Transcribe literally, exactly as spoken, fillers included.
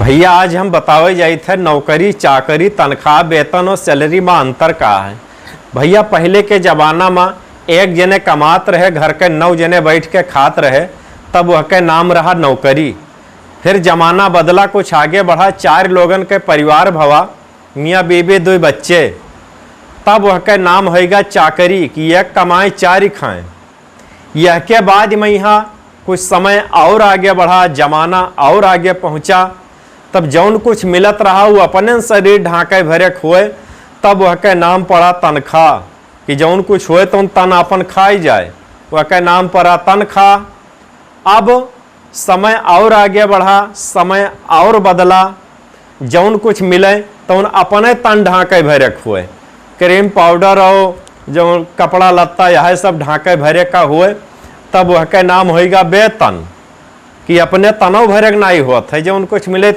भइया, आज हम बतावे जाइत है नौकरी, चाकरी, तनख्वाह, वेतन और सैलरी मा अंतर का है। भइया, पहिले के जमाना मा एक जने कमात रहे, घर के नौ जने बैठ के खात रहे, तब वहके नाम रहा नौकरी। फिर जमाना बदला, कुछ आगे बढ़ा, चार लोगन के परिवार भवा, मियाँ बीबी, दुइ बच्चे, तब वहके नाम होइगा चाकरी, कि एक कमाए चारि खाएँ। यहके बाद मा इहाँ कुछ समय और आगे बढ़ा, जमाना और आगे पहुँचा, तब जौन कुछ मिलत रहा, उ अपने शरीर ढाँके भरेक होए, तब वहके नाम पड़ा तनख्वाह, कि जौन कुछ होए, तौन तन आपन खाइ जाए, वहके नाम पड़ा तनख्वाह। अब समय और आगे बढ़ा, समय और बदला, जौन कुछ मिले, तौन अपने तन ढाँके भरेक होए, क्रीम पाउडर और जौन कपड़ा लत्ता, यह सब ढाँके भरेक होए, तब वहके नाम होइगा वेतन, कि अपने तनौ भरेक नाहीं होत है, जौन कुछ मिले,